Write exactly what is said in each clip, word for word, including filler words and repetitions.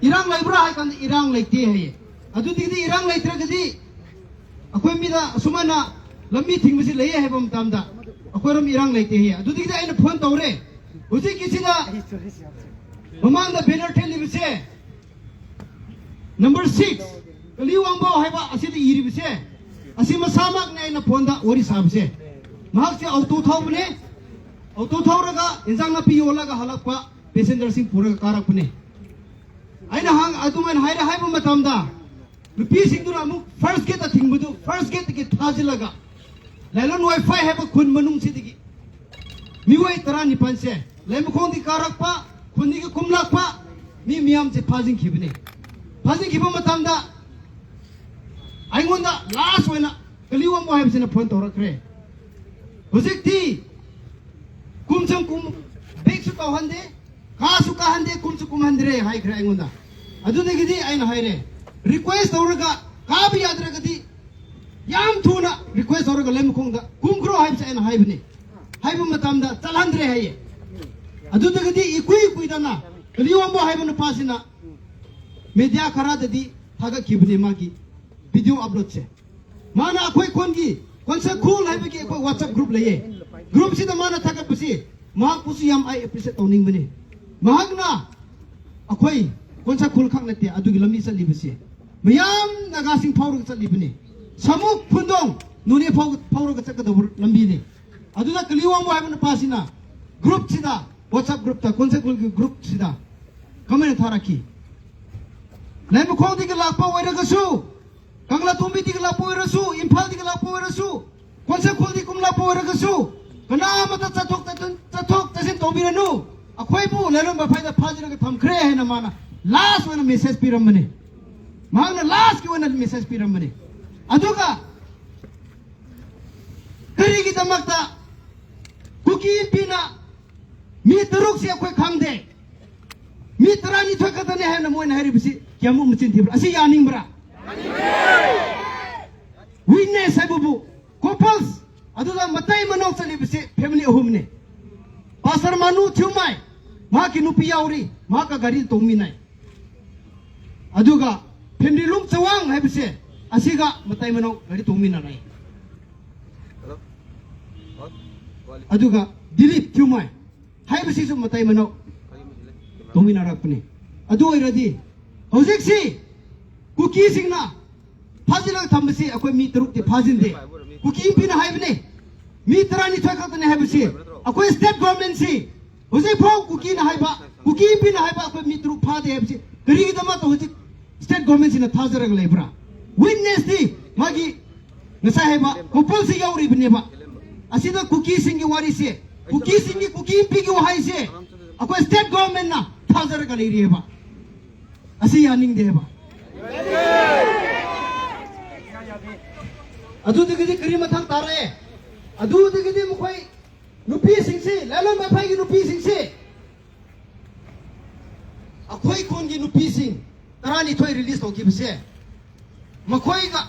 ꯏꯔꯥꯡ ꯂꯩꯕ꯭ꯔꯥ ꯍꯥꯏ ꯀꯥꯟꯗ ꯏꯔꯥꯡ ꯂꯩꯇꯦ ꯍꯥꯏꯌꯦ꯫ ꯑꯗꯨꯗꯒꯤꯗꯤ ꯏꯔꯥꯡ ꯂꯩꯇ꯭ꯔꯒꯗꯤ ꯑꯩꯈꯣꯏ ꯃꯤꯗ ꯑꯁꯨꯃꯥꯏꯅ ꯂꯝꯕꯤ ꯊꯤꯡꯕꯁꯤ ꯂꯩꯌꯦ ꯍꯥꯏꯕ ꯃꯇꯝꯗ ꯑꯩꯈꯣꯏꯔꯣꯝ ꯏꯔꯥꯡ ꯂꯩꯇꯦ ꯍꯥꯏꯌꯦ꯫ ꯑꯗꯨꯗꯒꯤꯗꯤ ꯑꯩꯅ ꯐꯣꯟ ꯇꯧꯔꯦ꯫ ꯍꯧꯖꯤꯛꯀꯤꯁꯤꯗ ꯃꯃꯥꯡꯗ ꯕꯦꯅꯔ ꯊꯦꯠꯂꯤꯕꯁꯦ ꯅꯝꯕꯔ ꯁꯤꯛꯁ, ꯀꯂꯤ ꯋꯥꯡꯕꯥꯎ ꯍꯥꯏꯕ ꯑꯁꯤꯗ ꯏꯔꯤꯕꯁꯦ, ꯑꯁꯤ ꯃꯁꯥꯃꯛꯅꯦ ꯑꯩꯅ ꯐꯣꯟꯗ ꯋꯥꯔꯤ ꯁꯥꯕꯁꯦ꯫ ꯃꯍꯥꯛꯁꯦ ꯑꯣꯇꯣ ꯊꯧꯕꯅꯦ꯫ ꯑꯣꯇꯣ ꯊꯧꯔꯒ ꯏꯟꯖꯥꯡ ꯅꯥꯄꯤ ꯌꯣꯜꯂꯒ ꯍꯜꯂꯛꯄ ꯄꯦꯁꯦꯟꯖꯔꯁꯤꯡ ꯄꯨꯔꯒ ꯀꯥꯔꯛꯄꯅꯦ꯫ ꯑꯩꯅ ꯍꯪ-, ꯑꯗꯨꯃꯥꯏꯅ ꯍꯥꯏꯔꯦ ꯍꯥꯏꯕ ꯃꯇꯝꯗ ꯅꯨꯄꯤꯁꯤꯡꯗꯨꯅ ꯑꯃꯨꯛ ꯐꯥꯔꯁ ꯒꯦꯠꯇ ꯊꯤꯡꯕꯗꯨ, ꯐꯥꯔꯁ ꯒꯦꯠꯇꯒꯤ ꯊꯥꯖꯤꯜꯂꯒ ꯂꯥꯏꯂꯣꯟ ꯋꯥꯏꯐꯥꯏ ꯍꯥꯏꯕ ꯈꯨꯟ ꯃꯅꯨꯡꯁꯤꯗꯒꯤ ꯃꯤꯑꯣꯏ ꯇꯔꯥꯅꯤꯄꯥꯜꯁꯦ ꯂꯩꯃꯈꯣꯡꯗꯒꯤ ꯀꯥꯔꯛꯄ, ꯈꯨꯟꯗꯒꯤ ꯀꯨꯝꯂꯛꯄ ꯃꯤ ꯃꯤꯌꯥꯝꯁꯦ ꯐꯥꯖꯤꯟꯈꯤꯕꯅꯤ꯫ ꯐꯥꯖꯤꯟꯈꯤꯕ ꯃꯇꯝꯗ ꯑꯩꯉꯣꯟꯗ ꯂꯥꯁ ꯑꯣꯏꯅ ꯀꯂꯤꯋꯥꯡꯕ ꯍꯥꯏꯕꯁꯤꯅ ꯐꯣꯟ ꯇꯧꯔꯛꯈ꯭ꯔꯦ꯫ ꯍꯧꯖꯤꯛꯇꯤ ꯀꯨꯝꯁꯨ ꯀꯨꯝ, ꯕꯦꯛꯁꯨ ꯇꯧꯍꯟꯗꯦ, ꯀꯥꯁꯨ ꯀꯥꯍꯟꯗꯦ, ꯀꯨꯝꯁꯨ ꯀꯨꯝꯍꯟꯗ꯭ꯔꯦ ꯍꯥꯏꯈ꯭ꯔꯦ ꯑꯩꯉꯣꯟꯗ꯫ ꯑꯗꯨꯗꯒꯤꯗꯤ ꯑꯩꯅ ꯍꯥꯏꯔꯦ, ꯔꯤꯀ꯭ꯋꯦꯁ ꯇꯧꯔꯒ ꯀꯥꯕ ꯌꯥꯗ꯭ꯔꯒꯗꯤ ꯌꯥꯝ ꯊꯨꯅ ꯔꯤꯀ꯭ꯋꯦꯁ ꯇꯧꯔꯒ ꯂꯩꯃꯈꯣꯡꯗ ꯀꯨꯝꯈ꯭ꯔꯣ ꯍꯥꯏꯕꯁꯦ ꯑꯩꯅ ꯍꯥꯏꯕꯅꯤ꯫ ꯍꯥꯏꯕ ꯃꯇꯝꯗ ꯆꯠꯍꯟꯗ꯭ꯔꯦ ꯍꯥꯏꯌꯦ꯫ ꯑꯗꯨꯗꯒꯤꯗꯤ ꯏꯀꯨꯏ ꯀꯨꯏꯗꯅ ꯀꯂꯤꯋꯥꯡꯕ ꯍꯥꯏꯕ ꯅꯨꯄꯥꯁꯤꯅ ꯃꯦꯗꯤꯌꯥ ꯈꯔꯗꯗꯤ ꯊꯥꯒꯠꯈꯤꯕꯅꯦ ꯃꯥꯒꯤ ꯚꯤꯗꯤꯑꯣ ꯑꯞꯂꯣꯗꯁꯦ꯫ ꯃꯥꯅ ꯑꯩꯈꯣꯏ ꯈꯨꯟꯒꯤ ꯀꯣꯟꯁꯥ ꯈꯨꯜ ꯍꯥꯏꯕꯒꯤ ꯑꯩꯈꯣꯏ WhatsApp ꯒ꯭ꯔꯨꯞ ꯂꯩꯌꯦ꯫ ꯒ꯭ꯔꯨꯞꯁꯤꯗ ꯃꯥꯅ ꯊꯥꯒꯠꯄꯁꯤ ꯃꯍꯥꯛꯄꯨꯁꯨ ꯌꯥꯝ ꯑꯩ ꯑꯦꯄ꯭ꯔꯤꯁꯤꯌꯦꯠ ꯇꯧꯅꯤꯡꯕꯅꯤ꯫ ꯃꯍꯥꯛꯅ ꯑꯩꯈꯣꯏ ꯀꯣꯟꯁꯥ ꯈꯨꯜ ꯈꯛ ꯅꯠꯇꯦ ꯑꯗꯨꯒꯤ ꯂꯝꯕꯤ ꯆꯠꯂꯤꯕꯁꯤ꯫ ꯃꯌꯥꯝ ꯅꯥꯒꯥꯁꯤꯡ ꯐꯥꯎꯔꯒ ꯆꯠꯂꯤꯕꯅꯤ꯫ ꯁꯃꯨꯛ ꯈꯨꯟꯗꯣꯡ ꯅꯣꯅꯦ ꯐꯥꯎ-, ꯐꯥꯎꯔꯒ ꯆꯠꯀꯗꯧꯕ ꯂꯝꯕꯤꯅꯤ꯫ ꯑꯗꯨꯗ ꯀꯂꯤꯋꯥꯡꯕ ꯍꯥꯏꯕ ꯅꯨꯄꯥꯁꯤꯅ ꯒ꯭ꯔꯨꯞꯁꯤꯗ, WhatsApp ꯒ꯭ꯔꯨꯞꯇ, ꯀꯣꯟꯁꯥ ꯈꯨꯜꯒꯤ ꯒ꯭ꯔꯨꯞꯁꯤꯗ ꯀꯃꯥꯏꯅ ꯊꯥꯔꯛꯈꯤ? ꯂꯩꯃꯈꯣꯡꯗꯒꯤ ꯂꯥꯛꯄ ꯑꯣꯏꯔꯒꯁꯨ, ꯀꯪꯂꯥꯇꯣꯡꯕꯤꯗꯒꯤ ꯂꯥꯛꯄ ꯑꯣꯏꯔꯁꯨ, ꯏꯝꯐꯥꯜꯗꯒꯤ ꯂꯥꯛꯄ ꯑꯣꯏꯔꯁꯨ, ꯀꯣꯟꯁꯥ ꯈꯨꯜꯗꯒꯤ ꯀꯨꯝꯂꯥꯛꯄ ꯑꯣꯏꯔꯒꯁꯨ, ꯀꯅꯥ ꯑꯃꯠꯇ ꯆꯠꯊꯣꯛ ꯆꯠꯁꯤꯟ, ꯆꯠꯊꯣꯛ ꯆꯠꯁꯤꯟ ꯇꯧꯕꯤꯔꯅꯨ꯫ ꯑꯩꯈꯣꯏꯕꯨ ꯂꯩꯔꯣꯟ ꯃꯐꯥꯏꯗ ꯐꯥꯖꯤꯜꯂꯒ ꯊꯝꯈ꯭ꯔꯦ ꯍꯥꯏꯅ ꯃꯥꯅ ꯂꯥꯁ ꯑꯣꯏꯅ ꯃꯦꯁꯦꯖ ꯄꯤꯔꯝꯕꯅꯤ꯫ ꯃꯍꯥꯛꯅ ꯂꯥꯁꯀꯤ ꯑꯣꯏꯅ ꯃꯦꯁꯦꯖ ꯄꯤꯔꯝꯕꯅꯤ꯫ ꯑꯗꯨꯒ ꯀꯔꯤꯒꯤꯗꯃꯛꯇ ꯀꯨꯀꯤ ꯏꯟꯄꯤꯅ ꯃꯤ ꯇꯔꯨꯛꯁꯤ ꯑꯩꯈꯣꯏ ꯈꯪꯗꯦ, ꯃꯤ ꯇꯔꯥꯅꯤꯊꯣꯏ ꯈꯛꯇꯅꯦ ꯍꯥꯏꯅ ꯃꯣꯏꯅ ꯍꯥꯏꯔꯤꯕꯁꯤ ꯀꯌꯥꯃꯨꯛ ꯃꯆꯤꯟ ꯊꯤꯕ꯭ꯔꯥ? ꯑꯁꯤ ꯌꯥꯅꯤꯡꯕ꯭ꯔꯥ? ꯋꯤꯛꯅꯦꯁ ꯍꯥꯏꯕꯕꯨ ꯀꯣꯄꯜꯁ, ꯑꯗꯨꯒ ꯃꯇꯩ ꯃꯅꯥꯎ ꯆꯠꯂꯤꯕꯁꯤ ꯐꯦꯃꯤꯂꯤ ꯑꯍꯨꯝꯅꯤ꯫ ꯄꯥꯁꯇꯔ ꯃꯥꯅꯨ ꯊꯤꯌꯨꯃꯥꯏ, ꯃꯍꯥꯛꯀꯤ ꯅꯨꯄꯤ ꯌꯥꯎꯔꯤ, ꯃꯍꯥꯛꯀ ꯒꯥꯔꯤ ꯇꯣꯡꯃꯤꯟꯅꯩ꯫ ꯑꯗꯨꯒ ꯐꯦꯃꯤꯂꯤ ꯂꯨꯝ ꯆꯋꯥꯡ ꯍꯥꯏꯕꯁꯦ ꯑꯁꯤꯒ ꯃꯇꯩ ꯃꯅꯥꯎ ꯒꯥꯔꯤ ꯇꯣꯡꯃꯤꯟꯅꯔꯛꯏ꯫ ꯑꯗꯨꯒ ꯗꯤꯂꯤꯞ ꯊ꯭ꯌꯨꯃꯥꯏ ꯍꯥꯏꯕꯁꯤꯁꯨ ꯃꯇꯩ ꯃꯅꯥꯎ ꯇꯣꯡꯃꯤꯟꯅꯔꯛꯄꯅꯤ꯫ ꯑꯗꯨ ꯑꯣꯏꯔꯗꯤ ꯍꯧꯖꯤꯛꯁꯤ ꯀꯨꯀꯤꯁꯤꯡꯅ ꯐꯥꯖꯤꯜꯂꯒ ꯊꯝꯕꯁꯤ ꯑꯩꯈꯣꯏ ꯃꯤ ꯇꯔꯨꯛꯇꯤ ꯐꯥꯖꯤꯟꯗꯦ꯫ ꯀꯨꯀꯤ ꯅꯨꯄꯤꯅ ꯍꯥꯏꯕꯅꯤ, ꯃꯤ ꯇꯔꯥꯅꯤꯊꯣꯏ ꯈꯛꯇꯅꯤ ꯍꯥꯏꯕꯁꯤ꯫ ꯑꯩꯈꯣꯏ ꯁ꯭ꯇꯦꯠ ꯒꯣꯔꯃꯦꯟꯁꯤ ꯍꯧꯖꯤꯛꯐꯥꯎ ꯀꯨꯀꯤꯅ ꯍꯥꯏꯕ, ꯀꯨꯀꯤ ꯅꯨꯄꯤꯅ ꯍꯥꯏꯕ ꯑꯩꯈꯣꯏ ꯃꯤ ꯇꯔꯨꯛ ꯐꯥꯗꯦ ꯍꯥꯏꯕꯁꯤ ꯀꯔꯤꯒꯤꯗꯃꯛꯇ ꯍꯧꯖꯤꯛ ꯁ꯭ꯇꯦꯠ ꯒꯣꯔꯃꯦꯟꯁꯤꯅ ꯊꯥꯖꯔꯒ ꯂꯩꯕ꯭ꯔꯥ? ꯋꯤꯠꯅꯦꯁꯇꯤ ꯃꯥꯒꯤ ꯉꯁꯥꯏ ꯍꯥꯏꯕ ꯀꯣꯄꯜꯁꯤ ꯌꯥꯎꯔꯤꯕꯅꯦꯕ꯫ ꯑꯁꯤꯗ ꯀꯨꯀꯤꯁꯤꯡꯒꯤ ꯋꯥꯔꯤꯁꯦ, ꯀꯨꯀꯤꯁꯤꯡꯒꯤ, ꯀꯨꯀꯤ ꯅꯨꯄꯤꯒꯤ ꯋꯥꯍꯩꯁꯦ ꯑꯩꯈꯣꯏ ꯁ꯭ꯇꯦꯠ ꯒꯣꯔꯃꯦꯟꯅ ꯊꯥꯖꯔꯒ ꯂꯩꯔꯤꯑꯕ꯫ ꯑꯁꯤ ꯌꯥꯅꯤꯡꯗꯦꯕ꯫ ꯑꯗꯨꯗꯒꯤꯗꯤ ꯀꯔꯤ ꯃꯊꯪ ꯇꯥꯔꯛꯑꯦ? ꯑꯗꯨꯗꯒꯤꯗꯤ ꯃꯈꯣꯏ ꯅꯨꯄꯤꯁꯤꯡꯁꯤ, ꯂꯥꯂꯣꯡ ꯃꯩꯐꯩꯒꯤ ꯅꯨꯄꯤꯁꯤꯡꯁꯤ, ꯑꯩꯈꯣꯏ ꯈꯨꯟꯒꯤ ꯅꯨꯄꯤꯁꯤꯡ ꯇꯔꯥꯅꯤꯊꯣꯏ ꯔꯤꯂꯤꯁ ꯇꯧꯈꯤꯕꯁꯦ, ꯃꯈꯣꯏꯒ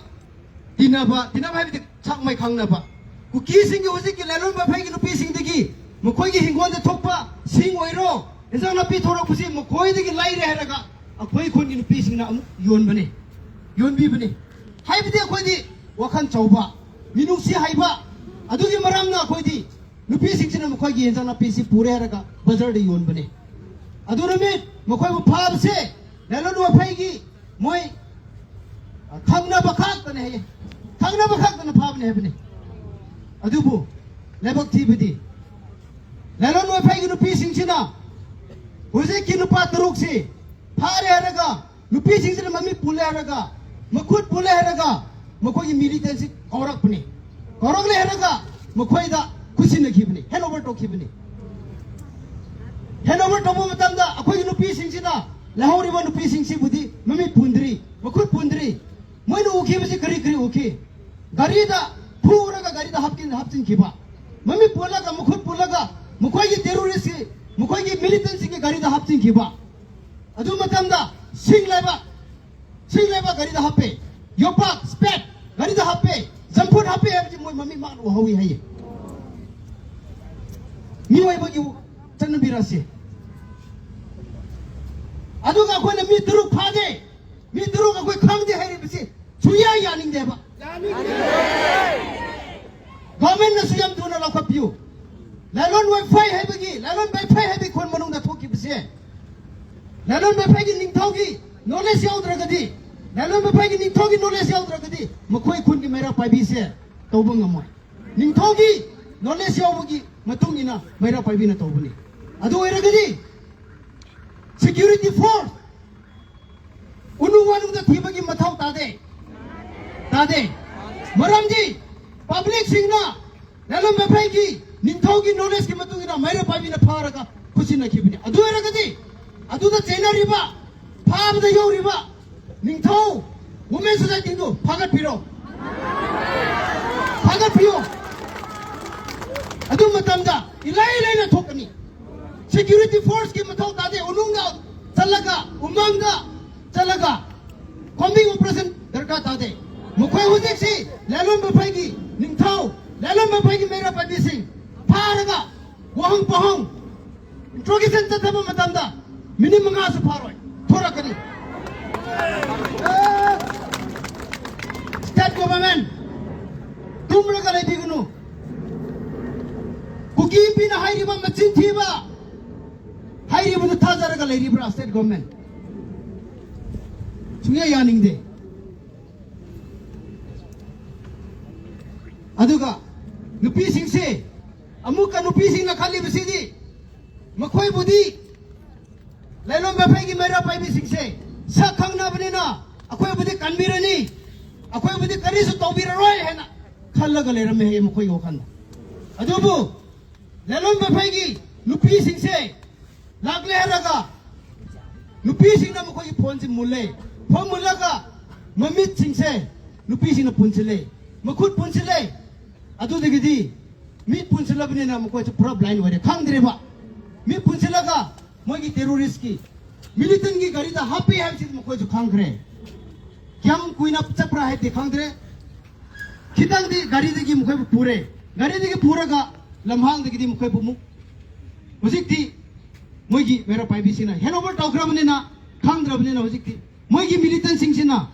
ꯇꯤꯟꯅꯕ, ꯇꯤꯟꯅꯕ ꯍꯥꯏꯕꯗꯤ ꯁꯛ ꯃꯥꯏ ꯈꯪꯅꯕ ꯀꯨꯀꯤꯁꯤꯡꯒꯤ, ꯍꯧꯖꯤꯛꯀꯤ ꯂꯥꯂꯣꯡ ꯃꯩꯐꯩꯒꯤ ꯅꯨꯄꯤꯁꯤꯡꯗꯒꯤ ꯃꯈꯣꯏꯒꯤ ꯍꯤꯡꯒꯣꯜꯗ ꯊꯣꯛꯄ ꯁꯤꯡ ꯑꯣꯏꯔꯣ, ꯏꯟꯁꯥꯡ ꯅꯥꯄꯤ ꯊꯣꯔꯛꯄꯁꯤ ꯃꯈꯣꯏꯗꯒꯤ ꯂꯩꯔꯦ ꯍꯥꯏꯔꯒ ꯑꯩꯈꯣꯏ ꯈꯨꯟꯒꯤ ꯅꯨꯄꯤꯁꯤꯡꯅ ꯑꯃꯨꯛ ꯌꯣꯟꯕꯅꯤ, ꯌꯣꯟꯕꯤꯕꯅꯤ꯫ ꯍꯥꯏꯕꯗꯤ ꯑꯩꯈꯣꯏꯗꯤ ꯋꯥꯈꯜ ꯆꯥꯎꯕ, ꯃꯤꯅꯨꯡꯁꯤ ꯍꯩꯕ, ꯑꯗꯨꯒꯤ ꯃꯔꯝꯅ ꯑꯩꯈꯣꯏꯗꯤ ꯅꯨꯄꯤꯁꯤꯡꯁꯤꯅ ꯃꯈꯣꯏꯒꯤ ꯌꯦꯟꯁꯥꯡ ꯅꯥꯄꯤꯁꯤ ꯄꯨꯔꯦ ꯍꯥꯏꯔꯒ ꯕꯖꯥꯔꯗ ꯌꯣꯟꯕꯅꯤ꯫ ꯑꯗꯨ ꯅꯨꯃꯤꯠ ꯃꯈꯣꯏꯕꯨ ꯐꯥꯕꯁꯦ ꯂꯥꯂꯣꯡ ꯃꯩꯐꯩꯒꯤ ꯃꯣꯏ ꯈꯪꯅꯕ ꯈꯛꯇꯅꯦ ꯍꯥꯏꯌꯦ, ꯈꯪꯅꯕ ꯈꯛꯇꯅ ꯐꯥꯕꯅꯦ ꯍꯥꯏꯕꯅꯤ꯫ ꯑꯗꯨꯕꯨ ꯂꯥꯏꯕꯛ ꯊꯤꯕꯗꯤ ꯂꯥꯂꯣꯡ ꯃꯩꯐꯩꯒꯤ ꯅꯨꯄꯤꯁꯤꯡꯁꯤꯅ ꯍꯧꯖꯤꯛꯀꯤ ꯅꯨꯄꯥ ꯇꯔꯨꯛꯁꯤ ꯐꯥꯔꯦ ꯍꯥꯏꯔꯒ, ꯅꯨꯄꯤꯁꯤꯡꯁꯤꯅ ꯃꯃꯤꯠ ꯄꯨꯜꯂꯦ ꯍꯥꯏꯔꯒ, ꯃꯈꯨꯠ ꯄꯨꯜꯂꯦ ꯍꯥꯏꯔꯒ ꯃꯈꯣꯏꯒꯤ ꯃꯤꯂꯤꯇꯦꯟꯁꯤ ꯀꯧꯔꯛꯄꯅꯤ꯫ ꯀꯧꯔꯛꯂꯦ ꯍꯥꯏꯔꯒ ꯃꯈꯣꯏꯗ ꯈꯨꯠꯁꯤꯟꯅꯈꯤꯕꯅꯤ, ꯍꯦꯟ ꯑꯣꯚꯔ ꯇꯧꯈꯤꯕꯅꯤ꯫ ꯍꯦꯟ ꯑꯣꯚꯔ ꯇꯧꯕ ꯃꯇꯝꯗ ꯑꯩꯈꯣꯏꯒꯤ ꯅꯨꯄꯤꯁꯤꯡꯁꯤꯅ, ꯂꯩꯍꯧꯔꯤꯕ ꯅꯨꯄꯤꯁꯤꯡꯁꯤꯕꯨꯗꯤ ꯃꯃꯤꯠ ꯄꯨꯟꯗ꯭ꯔꯤ, ꯃꯈꯨꯠ ꯄꯨꯟꯗ꯭ꯔꯤ꯫ ꯃꯣꯏꯅ ꯎꯈꯤꯕꯁꯤ ꯀꯔꯤ ꯀꯔꯤ ꯎꯈꯤ? ꯒꯥꯔꯤꯗ ꯐꯨꯔꯒ ꯒꯥꯔꯤꯗ ꯍꯥꯞꯆꯤꯟ-, ꯍꯥꯞꯆꯤꯟꯈꯤꯕ, ꯃꯃꯤꯠ ꯄꯨꯜꯂꯒ, ꯃꯈꯨꯠ ꯄꯨꯜꯂꯒ ꯃꯈꯣꯏꯒꯤ ꯇꯦꯔꯣꯔꯤꯁꯀꯤ, ꯃꯈꯣꯏꯒꯤ ꯃꯤꯂꯤꯇꯦꯟꯁꯤꯡꯒꯤ ꯒꯥꯔꯤꯗ ꯍꯥꯞꯆꯤꯟꯈꯤꯕ꯫ ꯑꯗꯨ ꯃꯇꯝꯗ ꯁꯤꯡ ꯂꯩꯕ, ꯁꯤꯡ ꯂꯩꯕ ꯒꯥꯔꯤꯗ ꯍꯥꯞꯄꯦ, ꯌꯣꯄꯥꯛ, ꯁ꯭ꯄꯦꯠ ꯒꯥꯔꯤꯗ ꯍꯥꯞꯄꯦ, ꯆꯝꯐꯨꯠ ꯍꯥꯞꯄꯦ ꯍꯥꯏꯕꯁꯤ ꯃꯣꯏ ꯃꯃꯤꯠ ꯃꯥꯡꯅ ꯎꯍꯧꯏ ꯍꯥꯏꯌꯦ꯫ ꯃꯤꯑꯣꯏꯕꯒꯤ ꯆꯠꯅꯕꯤꯔꯁꯤ꯫ ꯑꯗꯨꯒ ꯑꯩꯈꯣꯏꯅ ꯃꯤ ꯇꯔꯨꯛ ꯐꯥꯒꯦ, ꯃꯤ ꯇꯔꯨꯛ ꯑꯩꯈꯣꯏ ꯈꯪꯗꯦ ꯍꯥꯏꯔꯤꯕꯁꯤ ꯁꯨꯡꯌꯥ ꯌꯥꯅꯤꯡꯗꯦꯕ꯫ ꯒꯣꯔꯃꯦꯟꯅꯁꯨ ꯌꯥꯝ ꯊꯨꯅ ꯂꯧꯈꯠꯄꯤꯌꯨ꯫ ꯂꯥꯏꯂꯣꯟ ꯋꯥꯏꯐꯩ ꯍꯥꯏꯕꯒꯤ, ꯂꯥꯏꯂꯣꯟ ꯋꯥꯏꯐꯩ ꯍꯥꯏꯕꯒꯤ ꯈꯨꯟ ꯃꯅꯨꯡꯗ ꯊꯣꯛꯈꯤꯕꯁꯦ, ꯂꯥꯏꯂꯣꯟ ꯋꯥꯏꯐꯩꯒꯤ ꯅꯤꯡꯊꯧꯒꯤ ꯅꯣꯂꯦꯖ ꯌꯥꯎꯗ꯭ꯔꯒꯗꯤ, ꯂꯥꯏꯂꯣꯟ ꯋꯥꯏꯐꯩꯒꯤ ꯅꯤꯡꯊꯧꯒꯤ ꯅꯣꯂꯦꯖ ꯌꯥꯎꯗ꯭ꯔꯒꯗꯤ ꯃꯈꯣꯏ ꯈꯨꯟꯒꯤ ꯃꯩꯔꯥ ꯄꯥꯏꯕꯤꯁꯦ ꯇꯧꯕ ꯉꯝꯃꯣꯏ꯫ ꯅꯤꯡꯊꯧꯒꯤ ꯅꯣꯂꯦꯖ ꯌꯥꯎꯕꯒꯤ ꯃꯇꯨꯡ ꯏꯟꯅ ꯃꯩꯔꯥ ꯄꯥꯏꯕꯤꯅ ꯇꯧꯕꯅꯤ꯫ ꯑꯗꯨ ꯑꯣꯏꯔꯒꯗꯤ ꯁꯦꯀ꯭ꯌꯨꯔꯤꯇꯤ ꯐꯣꯔꯁ ꯎꯅꯨꯡ ꯋꯥꯅꯨꯡꯗ ꯊꯤꯕꯒꯤ ꯃꯊꯧ ꯇꯥꯗꯦ꯫ ꯇꯥꯗꯦ꯫ ꯃꯔꯝꯗꯤ ꯄꯕ꯭ꯂꯤꯛꯁꯤꯡꯅ ꯂꯥꯏꯂꯣꯟ ꯃꯐꯩꯒꯤ ꯅꯤꯡꯊꯧꯒꯤ ꯅꯣꯂꯦꯖꯀꯤ ꯃꯇꯨꯡ ꯏꯟꯅ ꯃꯩꯔꯥ ꯄꯥꯏꯕꯤꯅ ꯐꯥꯔꯒ ꯈꯨꯠꯁꯤꯟꯅꯈꯤꯕꯅꯤ꯫ ꯑꯗꯨ ꯑꯣꯏꯔꯒꯗꯤ ꯑꯗꯨꯗ ꯆꯦꯟꯅꯔꯤꯕ, ꯐꯥꯕꯗ ꯌꯧꯔꯤꯕ ꯅꯤꯡꯊꯧ ꯋꯨꯃꯦꯟ ꯁꯣꯁꯥꯏꯇꯤꯗꯨ ꯐꯥꯒꯠꯄꯤꯔꯣ꯫ ꯐꯥꯒꯠꯄꯤꯌꯣ꯫ ꯑꯗꯨ ꯃꯇꯝꯗ ꯏꯂꯥꯏ ꯂꯥꯏꯅ ꯊꯣꯛꯀꯅꯤ꯫ ꯁꯦꯀ꯭ꯌꯨꯔꯤꯇꯤ ꯐꯣꯔꯁꯀꯤ ꯃꯊꯧ ꯇꯥꯗꯦ꯫ ꯎꯅꯨꯡꯗ ꯆꯠꯂꯒ, ꯎꯃꯪꯗ ꯆꯠꯂꯒ ꯀꯣꯝꯕꯤꯡ ꯑꯣꯄꯔꯦꯁꯟ ꯗꯔꯀꯥꯔ ꯇꯥꯗꯦ꯫ ꯃꯈꯣꯏ ꯍꯧꯖꯤꯛꯁꯤ ꯂꯥꯏꯂꯣꯟ ꯃꯐꯩꯒꯤ ꯅꯤꯡꯊꯧ, ꯂꯥꯏꯂꯣꯟ ꯃꯐꯩꯒꯤ ꯃꯩꯔꯥ ꯄꯥꯏꯕꯤꯁꯤꯡ ꯐꯥꯔꯒ ꯋꯥꯍꯪ ꯄꯥꯎꯍꯪ ꯏꯟꯇ꯭ꯔꯣꯒꯦꯁꯟ ꯆꯠꯊꯕ ꯃꯇꯝꯗ ꯃꯤꯅꯤꯠ ꯃꯉꯥꯁꯨ ꯐꯥꯔꯣꯏ, ꯊꯣꯔꯛꯀꯅꯤ꯫ ꯁ꯭ꯇꯦꯠ ꯒꯣꯚꯔꯟꯃꯦꯟꯠ ꯇꯨꯝꯂꯒ ꯂꯩꯕꯤꯒꯅꯨ꯫ ꯀꯨꯀꯤ ꯅꯨꯄꯤꯅ ꯍꯥꯏꯔꯤꯕ ꯃꯆꯤꯟ ꯊꯤꯕ ꯍꯥꯏꯔꯤꯕꯗꯨ ꯊꯥꯖꯔꯒ ꯂꯩꯔꯤꯕ꯭ꯔꯥ ꯁ꯭ꯇꯦꯠ ꯒꯣꯚꯔꯟꯃꯦꯟꯠ? ꯁꯨꯡꯌꯥ ꯌꯥꯅꯤꯡꯗꯦ꯫ ꯑꯗꯨꯒ ꯅꯨꯄꯤꯁꯤꯡꯁꯦ, ꯑꯃꯨꯛꯀ ꯅꯨꯄꯤꯁꯤꯡꯅ ꯈꯜꯂꯤꯕꯁꯤꯗꯤ ꯃꯈꯣꯏꯕꯨꯗꯤ ꯂꯥꯏꯂꯣꯟ ꯃꯐꯩꯒꯤ ꯃꯩꯔꯥ ꯄꯥꯏꯕꯤꯁꯤꯡꯁꯦ ꯁꯛ ꯈꯪꯅꯕꯅꯤꯅ ꯑꯩꯈꯣꯏꯕꯨꯗꯤ ꯀꯟꯕꯤꯔꯅꯤ, ꯑꯩꯈꯣꯏꯕꯨꯗꯤ ꯀꯔꯤꯁꯨ ꯇꯧꯕꯤꯔꯔꯣꯏ ꯍꯥꯏꯅ ꯈꯜꯂꯒ ꯂꯩꯔꯝꯃꯦ ꯍꯥꯏꯌꯦ ꯃꯈꯣꯏꯒꯤ ꯋꯥꯈꯜꯗ꯫ ꯑꯗꯨꯕꯨ ꯂꯥꯏꯂꯣꯟ ꯃꯐꯩꯒꯤ ꯅꯨꯄꯤꯁꯤꯡꯁꯦ ꯂꯥꯛꯂꯦ ꯍꯥꯏꯔꯒ ꯅꯨꯄꯤꯁꯤꯡꯅ ꯃꯈꯣꯏꯒꯤ ꯐꯣꯟꯁꯤ ꯃꯨꯜꯂꯦ꯫ ꯐꯣꯟ ꯃꯨꯜꯂꯒ ꯃꯃꯤꯠꯁꯤꯡꯁꯦ ꯅꯨꯄꯤꯁꯤꯡꯅ ꯄꯨꯟꯁꯤꯜꯂꯦ, ꯃꯈꯨꯠ ꯄꯨꯟꯁꯤꯜꯂꯦ꯫ ꯑꯗꯨꯗꯒꯤꯗꯤ ꯃꯤꯠ ꯄꯨꯟꯁꯤꯜꯂꯕꯅꯤꯅ ꯃꯈꯣꯏꯁꯨ ꯄꯨꯔꯥ ꯕ꯭ꯂꯥꯏꯟ ꯑꯣꯏꯔꯦ, ꯈꯪꯗ꯭ꯔꯦꯕ꯫ ꯃꯤꯠ ꯄꯨꯟꯁꯤꯜꯂꯒ ꯃꯣꯏꯒꯤ ꯇꯦꯔꯣꯔꯤꯁꯀꯤ, ꯃꯤꯂꯤꯇꯦꯟꯒꯤ ꯒꯥꯔꯤꯗ ꯍꯥꯞꯄꯦ ꯍꯥꯏꯕꯁꯤꯗꯤ ꯃꯈꯣꯏꯁꯨ ꯈꯪꯈ꯭ꯔꯦ꯫ ꯀꯌꯥꯝ ꯀꯨꯏꯅ ꯆꯠꯄ꯭ꯔꯥ ꯍꯥꯏꯕꯗꯤ ꯈꯪꯗ꯭ꯔꯦ꯫ ꯈꯤꯇꯪꯗꯤ ꯒꯥꯔꯤꯗꯒꯤ ꯃꯈꯣꯏꯕꯨ ꯄꯨꯔꯦ꯫ ꯒꯥꯔꯤꯗꯒꯤ ꯄꯨꯔꯒ ꯂꯝꯍꯥꯡꯗꯒꯤꯗꯤ ꯃꯈꯣꯏꯕꯨ ꯑꯃꯨꯛ ꯍꯧꯖꯤꯛꯇꯤ ꯃꯣꯏꯒꯤ ꯃꯩꯔꯥ ꯄꯥꯏꯕꯤꯁꯤꯡꯅ ꯍꯦꯟ ꯑꯣꯚꯔ ꯇꯧꯈ꯭ꯔꯕꯅꯤꯅ, ꯈꯪꯗ꯭ꯔꯕꯅꯤꯅ ꯍꯧꯖꯤꯛꯇꯤ ꯃꯣꯏꯒꯤ ꯃꯤꯂꯤꯇꯦꯟꯁꯤꯡꯁꯤꯅ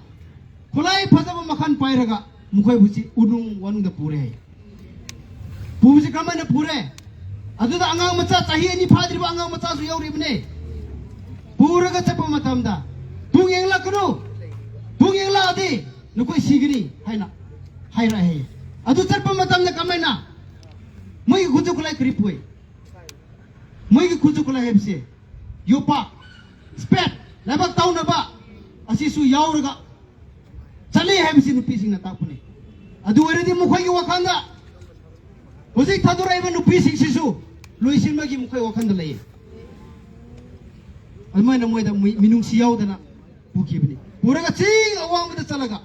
ꯈꯨꯠꯂꯥꯏ ꯐꯖꯕ ꯃꯈꯜ ꯄꯥꯏꯔꯒ ꯃꯈꯣꯏꯕꯨꯁꯤ ꯎꯅꯨꯡ ꯋꯥꯅꯨꯡꯗ ꯄꯨꯔꯦ ꯍꯥꯏ꯫ ꯄꯨꯕꯁꯤ ꯀꯔꯝꯍꯥꯏꯅ ꯄꯨꯔꯦ? ꯑꯗꯨꯗ ꯑꯉꯥꯡ ꯃꯆꯥ, ꯆꯍꯤ ꯑꯅꯤ ꯐꯥꯗ꯭ꯔꯤꯕ ꯑꯉꯥꯡ ꯃꯆꯥꯁꯨ ꯌꯧꯔꯤꯕꯅꯦ꯫ ꯄꯨꯔꯒ ꯆꯠꯄ ꯃꯇꯝꯗ, "ꯊꯣꯡ ꯌꯦꯡꯂꯛꯀꯅꯨ, ꯊꯣꯡ ꯌꯦꯡꯂꯛꯑꯗꯤ ꯅꯈꯣꯏ ꯁꯤꯒꯅꯤ" ꯍꯥꯏꯅ ꯍꯥꯏꯔꯛꯑꯦ꯫ ꯑꯗꯨ ꯆꯠꯄ ꯃꯇꯝꯗ ꯀꯃꯥꯏꯅ? ꯃꯣꯏꯒꯤ ꯈꯨꯠꯁꯨ ꯈꯨꯠꯂꯥꯏ ꯀꯔꯤ ꯄꯨꯏ? ꯃꯣꯏꯒꯤ ꯈꯨꯠꯁꯨ ꯈꯨꯠꯂꯥꯏ ꯍꯥꯏꯕꯁꯦ ꯌꯣꯄꯥꯛ, ꯁ꯭ꯄꯦꯠ, ꯂꯩꯕꯥꯛ ꯇꯧꯅꯕ, ꯑꯁꯤꯁꯨ ꯌꯥꯎꯔꯒ ꯆꯠꯂꯦ ꯍꯥꯏꯕꯁꯤ ꯅꯨꯄꯤꯁꯤꯡꯅ ꯇꯥꯛꯄꯅꯤ꯫ ꯑꯗꯨ ꯑꯣꯏꯔꯗꯤ ꯃꯈꯣꯏꯒꯤ ꯋꯥꯈꯜꯗ ꯍꯧꯖꯤꯛ ꯊꯥꯗꯣꯔꯛꯏꯕ ꯅꯨꯄꯤꯁꯤꯡꯁꯤꯁꯨ ꯂꯣꯏꯁꯤꯟꯕꯒꯤ ꯃꯈꯣꯏ ꯋꯥꯈꯜꯗ ꯂꯩꯌꯦ꯫ ꯑꯗꯨꯃꯥꯏꯅ ꯃꯣꯏꯗ ꯃꯤ-, ꯃꯤꯅꯨꯡꯁꯤ ꯌꯥꯎꯗꯅ ꯄꯨꯈꯤꯕꯅꯤ꯫ ꯄꯨꯔꯒ ꯆꯤꯡ ꯑꯋꯥꯡꯕꯗ ꯆꯠꯂꯒ,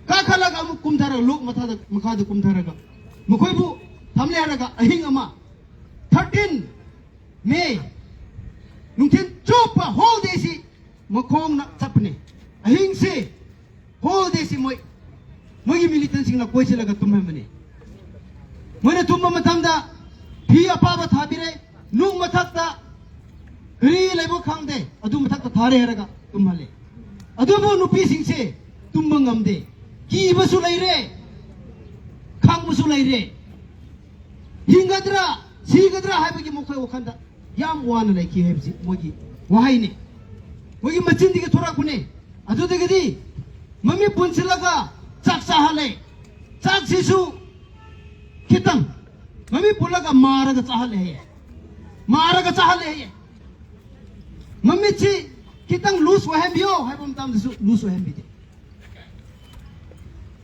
ꯀꯥꯈꯠꯂꯒ ꯑꯃꯨꯛ ꯀꯨꯝꯊꯔꯒ, ꯂꯣꯛ ꯃꯊꯥꯗ, ꯃꯈꯥꯗ ꯀꯨꯝꯊꯔꯒ ꯃꯈꯣꯏꯕꯨ ꯊꯝꯂꯦ ꯍꯥꯏꯔꯒ ꯑꯍꯤꯡ ꯑꯃ, ꯊꯥꯔꯇꯤꯟ ꯃꯦ, ꯅꯨꯡꯊꯤꯜ ꯆꯨꯞꯄ ꯍꯣꯜ ꯗꯦꯁꯤ ꯃꯈꯣꯡꯅ ꯆꯠꯄꯅꯦ꯫ ꯑꯍꯤꯡꯁꯤ, ꯍꯣꯜ ꯗꯦꯁꯤ ꯃꯣꯏ, ꯃꯣꯏꯒꯤ ꯃꯤꯂꯤꯇꯦꯟꯁꯤꯡꯅ ꯀꯣꯏꯁꯤꯜꯂꯒ ꯇꯨꯝꯍꯟꯕꯅꯦ꯫ ꯃꯣꯏꯅ ꯇꯨꯝꯕ ꯃꯇꯝꯗ ꯐꯤ ꯑꯄꯥꯕ ꯊꯥꯕꯤꯔꯦ, ꯅꯨꯡ ꯃꯊꯛꯇ ꯀꯔꯤ ꯂꯩꯕ ꯈꯪꯗꯦ, ꯑꯗꯨ ꯃꯊꯛꯇ ꯊꯥꯔꯦ ꯍꯥꯏꯔꯒ ꯇꯨꯝꯍꯜꯂꯦ꯫ ꯑꯗꯨꯕꯨ ꯅꯨꯄꯤꯁꯤꯡꯁꯦ ꯇꯨꯝꯕ ꯉꯝꯗꯦ, ꯀꯤꯕꯁꯨ ꯂꯩꯔꯦ, ꯈꯪꯕꯁꯨ ꯂꯩꯔꯦ꯫ ꯍꯤꯡꯒꯗ꯭ꯔꯥ, ꯁꯤꯒꯗ꯭ꯔꯥ ꯍꯥꯏꯕꯒꯤ ꯃꯈꯣꯏ ꯋꯥꯈꯜꯗ ꯌꯥꯝ ꯋꯥꯅ ꯂꯩꯈꯤ ꯍꯥꯏꯕꯁꯤ ꯃꯣꯏꯒꯤ ꯋꯥꯍꯩꯅꯤ, ꯃꯣꯏꯒꯤ ꯃꯆꯤꯟꯗꯒꯤ ꯊꯣꯔꯛꯄꯅꯤ꯫ ꯑꯗꯨꯗꯒꯤꯗꯤ ꯃꯃꯤꯠ ꯄꯨꯟꯁꯤꯜꯂꯒ ꯆꯥꯛ ꯆꯥꯍꯜꯂꯦ꯫ ꯆꯥꯛꯁꯤꯁꯨ ꯈꯤꯇꯪ ꯃꯃꯤꯠ ꯄꯨꯜꯂꯒ ꯃꯥꯔꯒ ꯆꯥꯍꯜꯂꯦ ꯍꯥꯏꯌꯦ, ꯃꯥꯔꯒ ꯆꯥꯍꯜꯂꯦ ꯍꯥꯏꯌꯦ꯫ ꯃꯃꯤꯠꯁꯤ ꯈꯤꯇꯪ ꯂꯨꯖ ꯑꯣꯏꯍꯟꯕꯤꯌꯣ ꯍꯥꯏꯕ ꯃꯇꯝꯗꯁꯨ ꯂꯨꯖ ꯑꯣꯏꯍꯟꯕꯤꯗꯦ꯫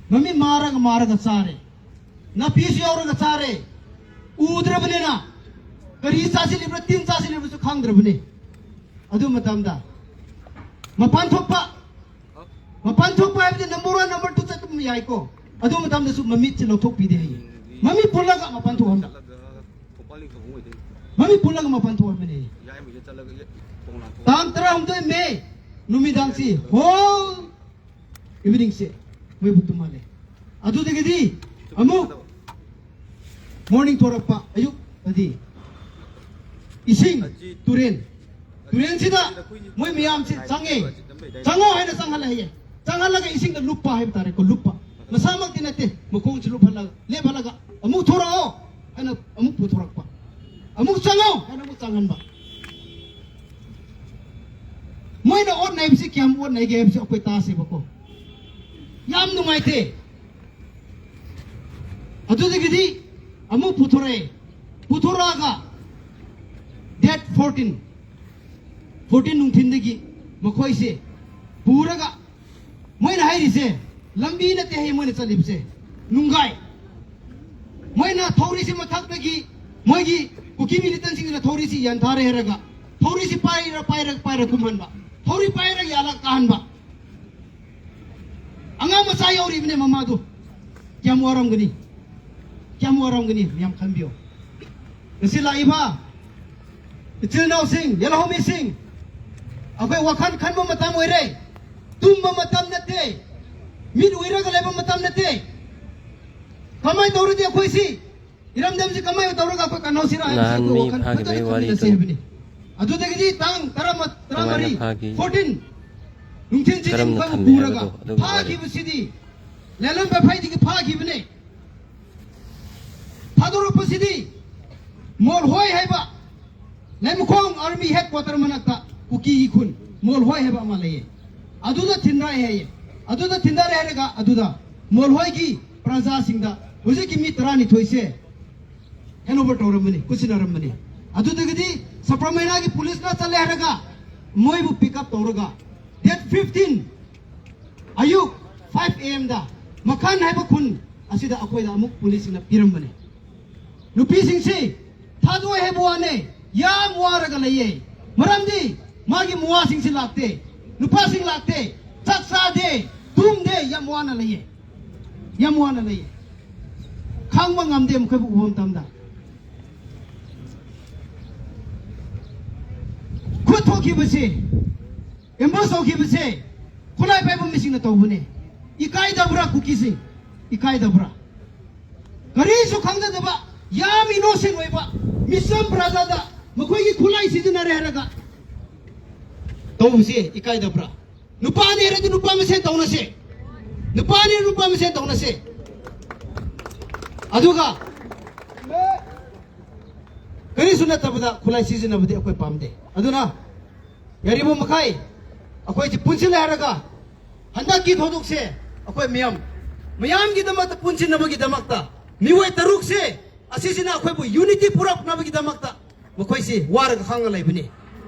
ꯃꯃꯤꯠ ꯃꯥꯔꯒ ꯃꯥꯔꯒ ꯆꯥꯔꯦ, ꯅꯥꯄꯤꯁꯨ ꯌꯥꯎꯔꯒ ꯆꯥꯔꯦ꯫ ꯎꯗ꯭ꯔꯕꯅꯤꯅ ꯀꯔꯤ ꯆꯥꯁꯤꯜꯂꯤꯕ꯭ꯔꯥ, ꯇꯤꯟ ꯆꯥꯁꯤꯜꯂꯤꯕ꯭ꯔꯥꯁꯨ ꯈꯪꯗ꯭ꯔꯕꯅꯤ꯫ ꯑꯗꯨ ꯃꯇꯝꯗ ꯃꯄꯥꯟ ꯊꯣꯛꯄ, ꯃꯄꯥꯟ ꯊꯣꯛꯄ ꯍꯥꯏꯕꯗꯤ ꯅꯝꯕꯔ ꯋꯥꯟ, ꯅꯝꯕꯔ ꯇꯨ ꯆꯠꯄ ꯌꯥꯏꯀꯣ꯫ ꯑꯗꯨ ꯃꯇꯝꯗꯁꯨ ꯃꯃꯤꯠꯁꯤ ꯂꯧꯊꯣꯛꯄꯤꯗꯦ ꯍꯥꯏꯌꯦ, ꯃꯃꯤꯠ ꯄꯨꯜꯂꯒ ꯃꯄꯥꯟ ꯊꯣꯛꯍꯟꯕ꯫ ꯃꯃꯤꯠ ꯄꯨꯜꯂꯒ ꯃꯄꯥꯟ ꯊꯣꯛꯍꯟꯕꯅꯦ꯫ ꯇꯥꯡ ꯇꯔꯥꯍꯨꯝꯗꯣꯏ ꯃꯦ ꯅꯨꯃꯤꯗꯥꯡꯁꯤ ꯍꯣꯜ ꯏꯚꯤꯅꯤꯡꯁꯦ ꯃꯣꯏꯕꯨ ꯇꯨꯝꯍꯜꯂꯦ꯫ ꯑꯗꯨꯗꯒꯤꯗꯤ ꯑꯃꯨꯛ ꯃꯣꯔꯅꯤꯡ ꯊꯣꯔꯛꯄ, ꯑꯌꯨꯛ ꯑꯗꯤ ꯏꯁꯤꯡ, ꯇꯨꯔꯦꯟ, ꯇꯨꯔꯦꯟꯁꯤꯗ ꯃꯣꯏ ꯃꯌꯥꯝꯁꯦ ꯆꯪꯉꯦ꯫ ꯆꯪꯉꯣ ꯍꯥꯏꯅ ꯆꯪꯍꯜꯂꯦ ꯍꯥꯏꯌꯦ꯫ ꯆꯪꯍꯜꯂꯒ ꯏꯁꯤꯡꯗ ꯂꯨꯞꯄ ꯍꯥꯏꯕ ꯇꯥꯔꯦꯀꯣ, ꯂꯨꯞꯄ꯫ ꯃꯁꯥꯃꯛꯇꯤ ꯅꯠꯇꯦ, ꯃꯈꯣꯡꯁꯤ ꯂꯨꯞꯍꯜꯂꯒ, ꯂꯦꯞꯍꯜꯂꯒ, "ꯑꯃꯨꯛ ꯊꯣꯔꯛꯑꯣ" ꯍꯥꯏꯅ ꯑꯃꯨꯛ ꯄꯨꯊꯣꯔꯛꯄ꯫ "ꯑꯃꯨꯛ ꯆꯪꯉꯣ" ꯍꯥꯏꯅ ꯑꯃꯨꯛ ꯆꯪꯍꯟꯕ꯫ ꯃꯣꯏꯅ ꯑꯣꯠ ꯅꯩꯕꯁꯤ ꯀꯌꯥꯝ ꯑꯣꯠ ꯅꯩꯒꯦ ꯍꯥꯏꯕꯁꯤ ꯑꯩꯈꯣꯏ ꯇꯥꯁꯦꯕꯀꯣ꯫ ꯌꯥꯝ ꯅꯨꯡꯉꯥꯏꯇꯦ꯫ ꯑꯗꯨꯗꯒꯤꯗꯤ ꯑꯃꯨꯛ ꯄꯨꯊꯣꯔꯛꯑꯦ꯫ ꯄꯨꯊꯣꯔꯛꯑꯒ date fourteen, fourteen ꯅꯨꯡꯊꯤꯟꯗꯒꯤ ꯃꯈꯣꯏꯁꯦ ꯄꯨꯔꯒ, ꯃꯣꯏꯅ ꯍꯥꯏꯔꯤꯁꯦ ꯂꯝꯕꯤ ꯅꯠꯇꯦ ꯍꯥꯏꯌꯦ, ꯃꯣꯏꯅ ꯆꯠꯂꯤꯕꯁꯦ ꯅꯨꯡꯒꯥꯏ꯫ ꯃꯣꯏꯅ ꯊꯧꯔꯤꯁꯤ ꯃꯊꯛꯇꯒꯤ, ꯃꯣꯏꯒꯤ ꯀꯨꯀꯤ ꯃꯤꯂꯤꯇꯦꯟꯁꯤꯡꯁꯤꯅ ꯊꯧꯔꯤꯁꯤ ꯌꯥꯟꯊꯥꯔꯦ ꯍꯥꯏꯔꯒ, ꯊꯧꯔꯤꯁꯤ ꯄꯥꯏꯔ ꯄꯥꯏꯔ ꯄꯥꯏꯔ ꯀꯨꯝꯍꯟꯕ, ꯊꯧꯔꯤ ꯄꯥꯏꯔ ꯌꯥꯜꯂ ꯀꯥꯍꯟꯕ꯫ ꯑꯉꯥꯡ ꯃꯆꯥ ꯌꯧꯔꯤꯕꯅꯦ ꯃꯃꯥꯗꯨ꯫ ꯀꯌꯥꯝ ꯋꯥꯔꯝꯒꯅꯤ? ꯀꯌꯥꯝ ꯋꯥꯔꯝꯒꯅꯤ? ꯌꯥꯝ ꯈꯟꯕꯤꯌꯨ꯫ ꯉꯁꯤ ꯂꯥꯛꯏꯕ ꯏꯆꯤꯜ ꯏꯅꯥꯎꯁꯤꯡ, ꯌꯦꯜꯍꯧꯃꯤꯁꯤꯡ, ꯑꯩꯈꯣꯏ ꯋꯥꯈꯜ ꯈꯟꯕ ꯃꯇꯝ ꯑꯣꯏꯔꯦ꯫ ꯇꯨꯝꯕ ꯃꯇꯝ ꯅꯠꯇꯦ꯫ ꯃꯤꯠ ꯎꯏꯔꯒ ꯂꯩꯕ ꯃꯇꯝ ꯅꯠꯇꯦ꯫ ꯀꯃꯥꯏꯅ ꯇꯧꯔꯗꯤ ꯑꯩꯈꯣꯏꯁꯤ ꯏꯔꯝꯗꯝꯁꯤ ꯀꯃꯥꯏꯅ ꯇꯧꯔꯒ ꯑꯩꯈꯣꯏ ꯀꯟꯍꯧꯁꯤꯔꯥ ꯍꯥꯏꯕꯁꯤ ꯅꯍꯥꯟ ꯑꯩꯈꯣꯏ ꯃꯤ ꯋꯥꯈꯜ ꯐꯥꯈꯤꯕꯒꯤ ꯐꯖꯅ ꯋꯥꯔꯤ ꯈꯟꯃꯤꯟꯅꯁꯤ ꯍꯥꯏꯕꯅꯤ꯫ ꯑꯗꯨꯗꯒꯤꯗꯤ ꯇꯥꯡ ꯇꯔꯥꯃ-, ꯀꯃꯥꯏꯅ ꯇꯔꯥꯃꯔꯤ, ꯐꯥꯈꯤ? Fourteen, ꯅꯨꯡꯊꯤꯜꯁꯤꯗꯤ ꯀꯔꯝꯅ ꯃꯈꯣꯏꯕꯨ ꯊꯝꯃꯤ ꯄꯨꯔꯒ ꯍꯥꯏꯕꯗꯣ ꯑꯗꯨꯒꯤ ꯋꯥꯔꯤ꯫ ꯐꯥꯈꯤꯕꯁꯤꯗꯤ ꯂꯦꯂꯝ ꯕꯦꯐꯥꯏꯗꯒꯤ ꯐꯥꯈꯤꯕꯅꯦ꯫ ꯊꯥꯗꯣꯔꯛꯄꯁꯤꯗꯤ ꯃꯣꯜꯍꯣꯏ ꯍꯥꯏꯕ ꯂꯩꯃꯈꯣꯡ army headquarter ꯃꯅꯥꯛꯇ ꯀꯨꯀꯤꯒꯤ ꯈꯨꯟ ꯃꯣꯜꯍꯣꯏ ꯍꯥꯏꯕ ꯑꯃ ꯂꯩꯌꯦ꯫ ꯑꯗꯨꯗ ꯊꯤꯟꯔꯛꯑꯦ ꯍꯥꯏꯌꯦ꯫ ꯑꯗꯨꯗ ꯊꯤꯟꯔꯛꯑꯦ ꯍꯥꯏꯔꯒ ꯑꯗꯨꯗ ꯃꯣꯜꯍꯣꯏꯒꯤ ꯄ꯭ꯔꯖꯥꯁꯤꯡꯗ ꯍꯧꯖꯤꯛꯀꯤ ꯃꯤ ꯇꯔꯥꯅꯤꯊꯣꯏꯁꯦ hand over ꯇꯧꯔꯝꯕꯅꯤ, ꯈꯨꯠꯁꯤꯟꯅꯔꯝꯕꯅꯤ꯫ ꯑꯗꯨꯗꯒꯤꯗꯤ ꯁꯄ꯭ꯔꯃꯩꯅꯥꯒꯤ ꯄꯨꯂꯤꯁꯅ ꯆꯠꯂꯦ ꯍꯥꯏꯔꯒ ꯃꯣꯏꯕꯨ pick up ꯇꯧꯔꯒ date fifteen ꯑꯌꯨꯛ five A M ꯗ ꯃꯈꯥꯟ ꯍꯥꯏꯕ ꯈꯨꯟ ꯑꯁꯤꯗ ꯑꯩꯈꯣꯏꯗ ꯑꯃꯨꯛ ꯄꯨꯂꯤꯁꯁꯤꯡꯅ ꯄꯤꯔꯝꯕꯅꯤ꯫ ꯅꯨꯄꯤꯁꯤꯡꯁꯤ ꯊꯥꯗꯣꯛꯑꯦ ꯍꯥꯏꯕ ꯋꯥꯅꯦ, ꯌꯥꯝ ꯋꯥꯔꯒ ꯂꯩꯌꯦ꯫ ꯃꯔꯝꯗꯤ ꯃꯥꯒꯤ ꯃꯋꯥꯁꯤꯡꯁꯤ ꯂꯥꯛꯇꯦ, ꯅꯨꯄꯥꯁꯤꯡ ꯂꯥꯛꯇꯦ, ꯆꯥꯛ ꯆꯥꯗꯦ, ꯇꯨꯝꯗꯦ, ꯌꯥꯝ ꯋꯥꯅ ꯂꯩꯌꯦ, ꯌꯥꯝ ꯋꯥꯅ ꯂꯩꯌꯦ꯫ ꯈꯥꯡꯕ ꯉꯝꯗꯦ ꯃꯈꯣꯏꯕꯨ ꯎꯕ ꯃꯇꯝꯗ꯫ ꯈꯨꯠ ꯊꯣꯛꯈꯤꯕꯁꯤ, ambush ꯇꯧꯈꯤꯕꯁꯦ ꯈꯨꯠꯂꯥꯏ ꯄꯥꯏꯕ ꯃꯤꯁꯤꯡꯅ ꯇꯧꯕꯅꯦ꯫ ꯏꯀꯥꯏꯗꯕ꯭ꯔꯥ ꯀꯨꯀꯤꯁꯤꯡ? ꯏꯀꯥꯏꯗꯕ꯭ꯔꯥ? ꯀꯔꯤꯁꯨ ꯈꯪꯖꯗꯕ, ꯌꯥꯝ innocent ꯑꯣꯏꯕ ꯃꯤꯆꯝ ꯄ꯭ꯔꯖꯥꯗ ꯃꯈꯣꯏꯒꯤ ꯈꯨꯠꯂꯥꯏ ꯁꯤꯖꯤꯟꯅꯔꯦ ꯍꯥꯏꯔꯒ ꯇꯧꯕꯁꯦ ꯏꯀꯥꯏꯗꯕ꯭ꯔꯥ? ꯅꯨꯄꯥꯅꯤ ꯍꯥꯏꯔꯗꯤ ꯅꯨꯄꯥ ꯃꯁꯦꯟ ꯇꯧꯅꯁꯦ꯫ ꯅꯨꯄꯥꯅꯤ ꯅꯨꯄꯥ ꯃꯁꯦꯟ ꯇꯧꯅꯁꯦ꯫ ꯑꯗꯨꯒ ꯀꯔꯤꯁꯨ ꯅꯠꯇꯕꯗ ꯈꯨꯠꯂꯥꯏ ꯁꯤꯖꯤꯟꯅꯕꯗꯤ ꯑꯩꯈꯣꯏ ꯄꯥꯝꯗꯦ꯫ ꯑꯗꯨꯅ ꯌꯥꯔꯤꯕ ꯃꯈꯩ ꯑꯩꯈꯣꯏꯁꯤ ꯄꯨꯟꯁꯤꯜꯂꯦ ꯍꯥꯏꯔꯒ ꯍꯟꯗꯛꯀꯤ ꯊꯧꯗꯣꯛꯁꯦ ꯑꯩꯈꯣꯏ ꯃꯤꯌꯥꯝ, ꯃꯤꯌꯥꯝꯒꯤꯗꯃꯛꯇ ꯄꯨꯟꯁꯤꯟꯅꯕꯒꯤꯗꯃꯛꯇ ꯃꯤꯑꯣꯏ ꯇꯔꯨꯛꯁꯦ ꯑꯁꯤꯁꯤꯅ ꯑꯩꯈꯣꯏꯕꯨ unity ꯄꯨꯔꯛꯅꯕꯒꯤꯗꯃꯛꯇ ꯃꯈꯣꯏꯁꯤ ꯋꯥꯔꯒ ꯈꯥꯡꯉ ꯂꯩꯕꯅꯤ꯫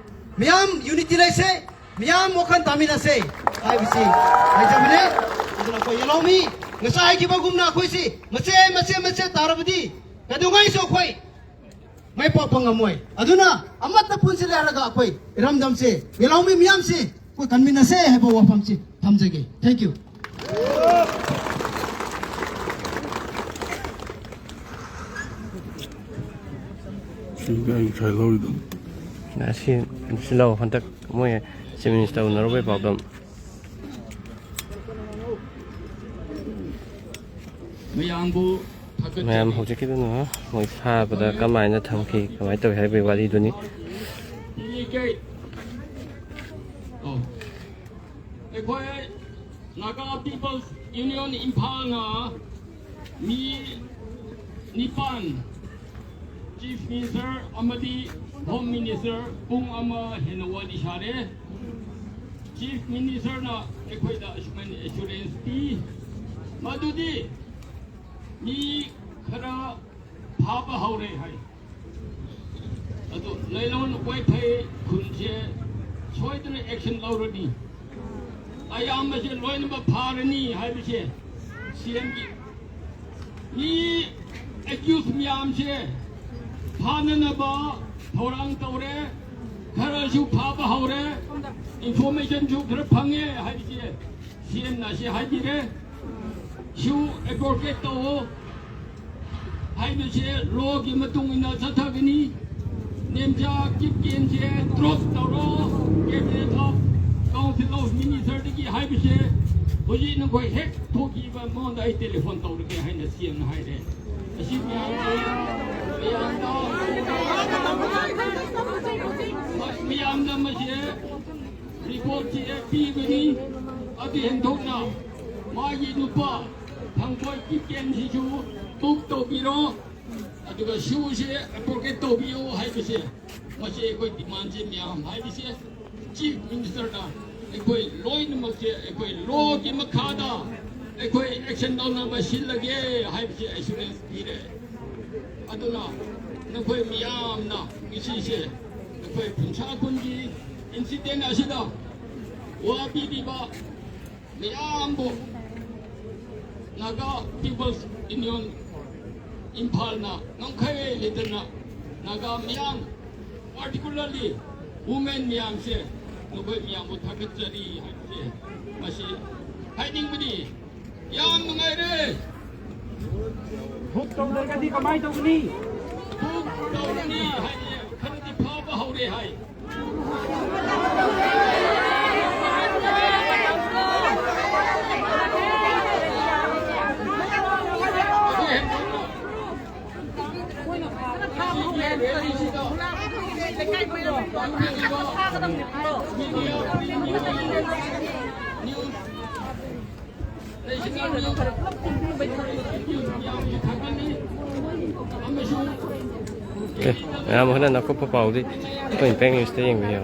ꯃꯤꯌꯥꯝ unity ꯂꯩꯁꯦ, ꯃꯤꯌꯥꯝ ꯋꯥꯈꯜ ꯇꯥꯃꯤꯟꯅꯁꯦ ꯍꯥꯏꯕꯁꯤ ꯍꯥꯏꯖꯕꯅꯦ꯫ ꯑꯗꯨꯅ ꯑꯩꯈꯣꯏ ꯌꯦꯜꯍꯧꯃꯤ ꯉꯁꯥꯏ ꯍꯥꯏꯈꯤꯕꯒꯨꯝꯅ ꯑꯩꯈꯣꯏꯁꯤ ꯃꯆꯦ ꯃꯆꯦ ꯃꯆꯦ ꯇꯥꯔꯕꯗꯤ ꯀꯩꯗꯧꯉꯩꯁꯨ ꯑꯩꯈꯣꯏ ꯃꯥꯏ ꯄꯥꯛꯄ ꯉꯝꯃꯣꯏ꯫ ꯑꯗꯨꯅ ꯑꯃꯠꯇ ꯄꯨꯟꯁꯤꯜꯂꯦ ꯍꯥꯏꯔꯒ ꯑꯩꯈꯣꯏ ꯏꯔꯝꯗꯝꯁꯦ, ꯌꯦꯜꯍꯧꯃꯤ ꯃꯤꯌꯥꯝꯁꯤ ꯑꯩꯈꯣꯏ ꯀꯟꯃꯤꯟꯅꯁꯦ ꯍꯥꯏꯕ ꯋꯥꯐꯝꯁꯤ ꯊꯝꯖꯒꯦ꯫ Thank you꯫ ꯁꯤꯒ ꯑꯩ ꯉꯁꯥꯏ ꯂꯧꯔꯤꯗꯣ꯫ ꯑꯁꯤ, ꯁꯤ ꯂꯧ꯫ ꯍꯟꯗꯛ ꯃꯣꯏ ꯆꯤꯐ ꯃꯤꯅꯤꯁꯇꯔ ꯎꯅꯔꯨꯕꯩ ꯄꯥꯎꯗꯝ꯫ ꯃꯌꯥꯝꯕꯨ ꯊꯥꯒꯠꯆꯔꯤ꯫ ꯃꯌꯥꯝ ꯍꯧꯖꯤꯛꯀꯤꯗꯨꯅ ꯃꯣꯏ ꯐꯥꯕꯗ ꯀꯃꯥꯏꯅ ꯊꯝꯈꯤ, ꯀꯃꯥꯏꯅ ꯇꯧꯏ ꯍꯥꯏꯕꯒꯤ ꯋꯥꯔꯤꯗꯨꯅꯤ꯫ ꯑꯩꯈꯣꯏ Naga People's Union ꯏꯝꯐꯥꯜꯅ ꯃꯤ ꯅꯤꯄꯥꯟ, Chief Minister ꯑꯃꯗꯤ Home Minister ꯄꯨꯡ ꯑꯃ ꯍꯦꯟꯅ ꯋꯥꯔꯤ ꯁꯥꯔꯦ꯫ Chief Ministerꯅ ꯑꯩꯈꯣꯏꯗ ꯑꯁꯨꯃꯥꯏꯅ assurance ꯄꯤ, ꯃꯗꯨꯗꯤ ꯃꯤ ꯈꯔ ꯐꯥꯕ ꯍꯧꯔꯦ ꯍꯥꯏ꯫ ꯑꯗꯣ ꯂꯩꯂꯣꯟ ꯋꯥꯏꯐꯩ ꯈꯨꯟꯁꯦ ꯁꯣꯏꯗꯅ action ꯂꯧꯔꯅꯤ꯫ ꯑꯌꯥꯝꯕꯁꯦ ꯂꯣꯏꯅꯃꯛ ꯐꯥꯔꯅꯤ ꯍꯥꯏꯕꯁꯦ CMꯒꯤ ꯃꯤ accused ꯃꯌꯥꯝꯁꯦ ꯐꯥꯅꯅꯕ ꯊꯧꯔꯥꯡ ꯇꯧꯔꯦ꯫ ꯈꯔꯁꯨ ꯐꯥꯕ ꯍꯧꯔꯦ꯫ Informationꯁꯨ ꯈꯔ ꯐꯪꯉꯦ ꯍꯥꯏꯕꯁꯦ CMꯅ ꯁꯤ ꯍꯥꯏꯕꯤꯔꯦ꯫ ꯁꯤꯎ advocate ꯇꯧꯑꯣ ꯍꯥꯏꯕꯁꯦ lawꯒꯤ ꯃꯇꯨꯡ ꯏꯟꯅ ꯆꯠꯊꯒꯅꯤ꯫ ꯅꯦꯝꯆꯥ ꯀꯤꯞꯀꯦꯟꯁꯦ drop ꯇꯧꯔꯣ, Cabinet of Council of Ministerꯗꯒꯤ ꯍꯥꯏꯕꯁꯦ ꯍꯧꯖꯤꯛ ꯅꯈꯣꯏ ꯍꯦꯛ ꯊꯣꯛꯈꯤꯕ ꯃꯉꯣꯟꯗ ꯑꯩ telephone ꯇꯧꯔꯒꯦ ꯍꯥꯏꯅ CMꯅ ꯍꯥꯏꯔꯦ꯫ ꯑꯁꯤ ꯃꯌꯥꯝꯁꯦ, ꯃꯌꯥꯝꯗ, ꯃꯌꯥꯝꯗ ꯃꯁꯤ ꯔꯤꯄꯣꯔꯠꯁꯤ ꯄꯤꯕꯅꯤ꯫ ꯑꯗꯨ ꯍꯦꯟꯗꯣꯛꯅ ꯃꯥꯒꯤ ꯅꯨꯄꯥ ꯊꯥꯡꯕꯣꯏ ꯀꯤꯞꯀꯦꯟꯁꯤꯁꯨ ꯕꯨꯛ ꯇꯧꯕꯤꯔꯣ꯫ ꯑꯗꯨꯒ ꯁꯨꯁꯦ ꯑꯦꯄ꯭ꯔꯣꯄ꯭ꯔꯤꯌꯦꯠ ꯇꯧꯕꯤꯌꯨ ꯍꯥꯏꯕꯁꯦ, ꯃꯁꯤ ꯑꯩꯈꯣꯏ ꯗꯤꯃꯥꯟꯁꯦ ꯃꯌꯥꯝ ꯍꯥꯏꯕꯁꯦ ꯆꯤꯐ ꯃꯤꯅꯤꯁꯇꯔꯅ ꯑꯩꯈꯣꯏ ꯂꯣꯏꯅꯃꯛꯁꯦ ꯑꯩꯈꯣꯏ ꯂꯣꯒꯤ ꯃꯈꯥꯗ ꯑꯩꯈꯣꯏ ꯑꯦꯛꯁꯟ ꯂꯧꯅꯕ ꯁꯤꯜꯂꯒꯦ ꯍꯥꯏꯕꯁꯦ ꯑꯦꯁꯨꯔꯦꯟꯁ ꯄꯤꯔꯦ꯫ ꯑꯗꯨꯅ ꯅꯈꯣꯏ ꯃꯤꯌꯥꯝꯅ ꯉꯁꯤꯁꯦ ꯑꯩꯈꯣꯏ ꯀꯨꯟꯊ꯭ꯔꯥ ꯀꯨꯟꯒꯤ ꯏꯟꯁꯤꯗꯦꯟ ꯑꯁꯤꯗ ꯋꯥꯕꯤꯔꯤꯕ ꯃꯌꯥꯝꯕꯨ ꯅꯥꯒꯥ ꯄꯤꯄꯜꯁ ꯌꯨꯅꯤꯌꯟ ꯏꯝꯐꯥꯜꯅ ꯉꯝꯈꯩ ꯂꯩꯇꯅ ꯅꯥꯒꯥ ꯃꯤꯌꯥꯝ, ꯄꯥꯔꯇꯤꯀꯨꯂꯔꯂꯤ ꯋꯨꯃꯦꯟ ꯃꯌꯥꯝꯁꯦ ꯅꯈꯣꯏ ꯃꯌꯥꯝꯕꯨ ꯊꯥꯒꯠꯆꯔꯤ ꯍꯥꯏꯕꯁꯦ ꯃꯁꯤ ꯍꯥꯏꯅꯤꯡꯕꯅꯤ꯫ ꯌꯥꯝ ꯅꯨꯡꯉꯥꯏꯔꯦ꯫ ꯕꯨꯛ ꯇꯧꯗ꯭ꯔꯒꯗꯤ ꯀꯃꯥꯏ ꯇꯧꯒꯅꯤ? ꯕꯨꯛ ꯇꯧꯔꯅꯤ ꯍꯥꯏꯌꯦ, ꯈꯔꯗꯤ ꯐꯥꯕ ꯍꯧꯔꯦ ꯍꯥꯏ꯫ ꯑꯦ, ꯃꯌꯥꯝ ꯍꯣꯏꯅ ꯑꯀꯨꯞꯄ ꯄꯥꯎꯗꯤ ꯑꯩꯈꯣꯏ ꯏꯝꯄꯦꯛ ꯅ꯭ꯌꯨꯁꯇ ꯌꯦꯡꯕꯤꯌꯨ꯫